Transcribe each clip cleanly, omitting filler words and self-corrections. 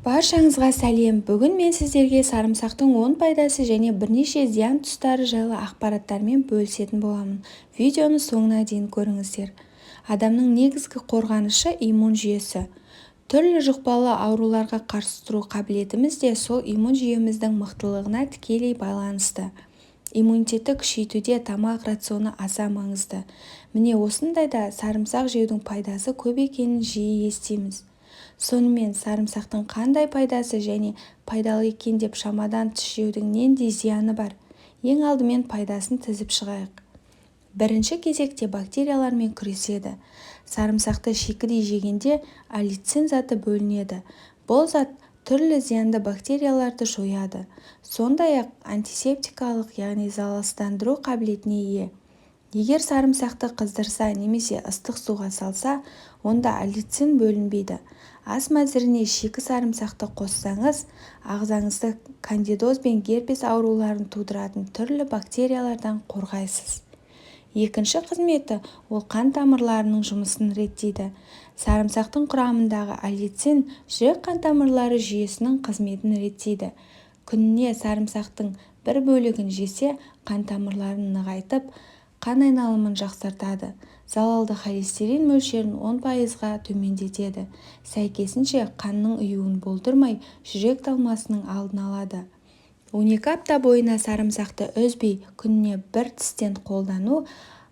Баршаңызға сәлем! Бүгін мен сіздерге сарымсақтың 10 пайдасы және бірнеше зиян тұстары жайлы ақпараттармен бөлісетін боламын. Видеоны соңына дейін көріңіздер. Адамның негізгі қорғанышы – иммун жүйесі. Түрлі жұқпалы ауруларға қарсы тұру қабілетіміз де сол иммун жүйеміздің мықтылығына тікелей байланысты. Иммунитетті күшейтуде тамақ рационы аса маңызды. Міне, осындайда сарымсақ жеудің пайдасы көп екенін жиі естиміз. Сонымен, сарымсақтың қандай пайдасы және пайдалы екен деп шамадан тыс жеудің нендей зияны бар? Ең алдымен пайдасын тізіп шығайық. Бірінші кезекте бактериялармен күреседі. Сарымсақты шикідей жегенде аллицин заты бөлінеді. Бұл зат түрлі зиянды бактерияларды жояды. Сондай-ақ антисептикалық, яғни залалсыздандыру қабілетіне ие. Егер сарымсақты қыздырса немесе ыстық суға салса, онда аллицин бөлінбейді. Ас мәзіріне шикі сарымсақты қоссаңыз, ағзаңызды кандидоз бен герпес ауруларын тудыратын түрлі бактериялардан қорғайсыз. Екінші қызметі – ол қан тамырларының жұмысын реттейді. Сарымсақтың құрамындағы аллицин жүрек-қан тамырлары жүйесінің қызметін реттейді. Күніне сарымсақтың бір бөлігін жесе, қан тамырларын нығайтып, қан айналымын жақсартады, залалды холестерин мөлшерін 10%-ға төмендетеді, сәйкесінше қанның ұюын болдырмай, жүрек талмасының алдын алады. 12 апта бойына сарымсақты үзбей күніне бір тістен қолдану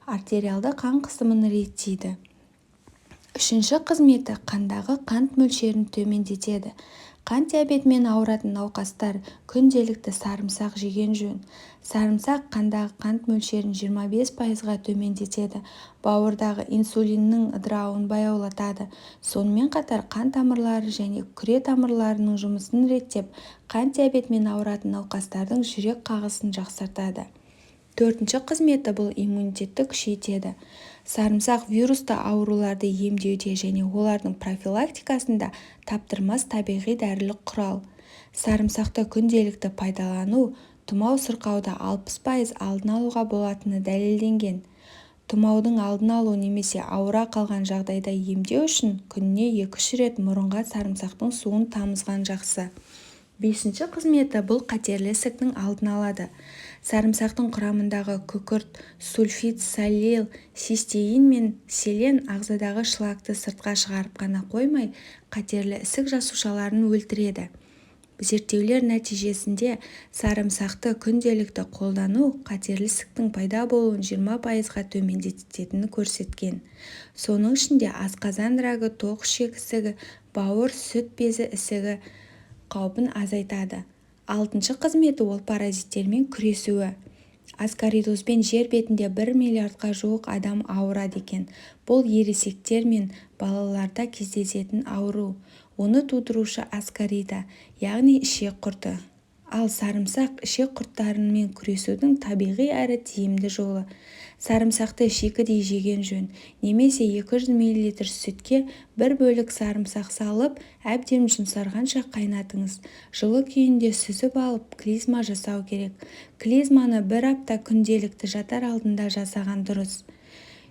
артериалды қан қысымын реттейді. Үшінші қызметі – қандағы қант мөлшерін төмендетеді. Қант диабетімен ауыратын науқастар күнделікті сарымсақ жеген жөн. Сарымсақ қандағы қант мөлшерін 25%-ға төмендетеді, бауырдағы инсулиннің ыдырауын баяулатады. Сонымен қатар қан тамырлары және күре тамырларының жұмысын реттеп, қант диабетімен ауыратын науқастардың жүрек қағысын жақсартады. Төртінші қызметі – бұл иммунитетті күшейтеді. Сарымсақ вирусты ауруларды емдеуде және олардың профилактикасында таптырмас табиғи дәрілік құрал. Сарымсақты күнделікті пайдалану тұмау сырқауды 60% алдын алуға болатыны дәлелденген. Тұмаудың алдын алу немесе ауыра қалған жағдайда емдеу үшін күніне 2-3 рет мұрынға сарымсақтың суын тамызған жақсы. Бесінші қызметі – бұл қатерлі ісіктің алдын алады. Сарымсақтың құрамындағы күкірт, сульфид, салил, цистеин мен селен ағзадағы шлакты сыртқа шығарып қана қоймай, қатерлі ісік жасушаларын өлтіреді. Зерттеулер нәтижесінде сарымсақты күнделікті қолдану қатерлі ісіктің пайда болуын 20%-ға төмендететінін көрсеткен. Соның ішінде асқазан рагы, тоқ ішек ісігі, бауыр, сүт безі ісігі қаупін азайтады. Алтыншы қызметі – ол паразиттермен күресуі. Аскаридозбен жер бетінде 1 миллиардқа жуық адам ауырады екен. Бұл ересектер мен балаларда кездесетін ауру. Оны тудырушы аскарида, яғни ішек құрты. Ал сарымсақ – ішек құрттарымен күресудің табиғи әрі тиімді жолы. Сарымсақты шикідей жеген жөн. Немесе 200 мл сүтке бір бөлік сарымсақ салып, әбден жұмсарғанша қайнатыңыз. Жылы күйінде сүзіп алып, клизма жасау керек. Клизманы бір апта күнделікті жатар алдында жасаған дұрыс.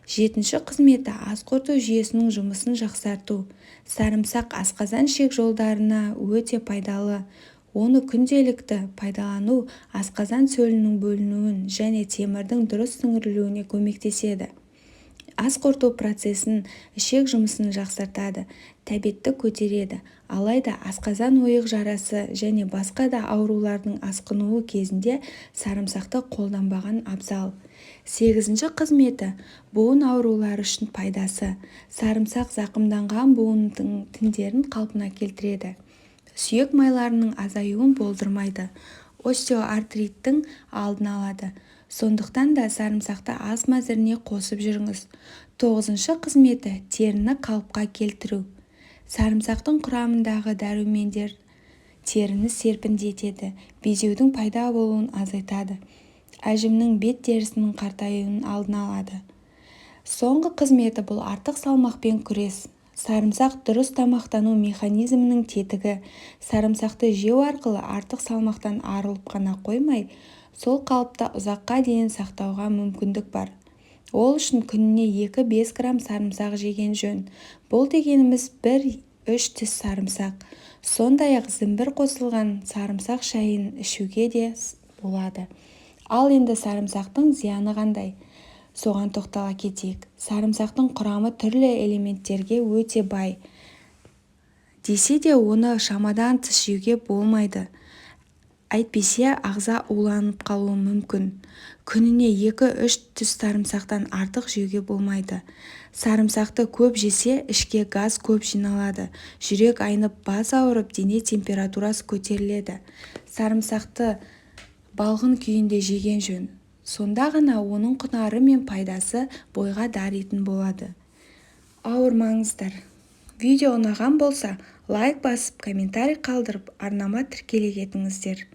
Жетінші қызметі – ас қорыту жүйесінің жұмысын жақсарту. Сарымсақ асқазан-ішек жолдарына өте пайдалы. Оны күнделікті пайдалану асқазан сөлінің бөлінуін және темірдің дұрыс сіңірілуіне көмектеседі. Ас қорыту процесін, ішек жұмысын жақсартады, тәбетті көтереді. Алайда асқазан ойық жарасы және басқа да аурулардың асқынуы кезінде сарымсақты қолданбаған абзал. Сегізінші қызметі – буын аурулары үшін пайдасы. Сарымсақ зақымданған буынның тіндерін қалпына келтіреді. Сүйек майларының азаюын болдырмайды, остеоартриттің алдын алады. Сондықтан да сарымсақты ас мәзіріне қосып жүріңіз. Тоғызыншы қызметі – теріні қалыпқа келтіру. Сарымсақтың құрамындағы дәрумендер теріні серпімді етеді, безеудің пайда болуын азайтады, әжімнің бет терісінің қартаюының алдын алады. Соңғы қызметі – бұл артық салмақпен күрес. Сарымсақ дұрыс тамақтану механизмінің тетігі. Сарымсақты жеу арқылы артық салмақтан арылып қана қоймай, сол қалыпта ұзаққа дейін сақтауға мүмкіндік бар. Ол үшін күніне 2-5 грамм сарымсақ жеген жөн. Бұл дегеніміз 1-3 тіс сарымсақ. Сондай-ақ зімбір қосылған сарымсақ шайын ішуге де болады. Ал енді сарымсақтың зияны қандай? Соған тоқтала кетейік. Сарымсақтың құрамы түрлі элементтерге өте бай. Десе де оны шамадан тыс жеуге болмайды. Әйтпесе ағза уланып қалуы мүмкін. Күніне 2-3 тіс сарымсақтан артық жеуге болмайды. Сарымсақты көп жесе ішке газ көп жиналады, жүрек айнып, бас ауырып, дене температурасы көтеріледі. Сарымсақты балғын күйінде жеген жөн. Сонда ғана оның құнары мен пайдасы бойға даритын болады. Ауырмаңыздар. Видео ұнаған болса, лайк басып, комментарий қалдырып, арнама тіркеле кетіңіздер.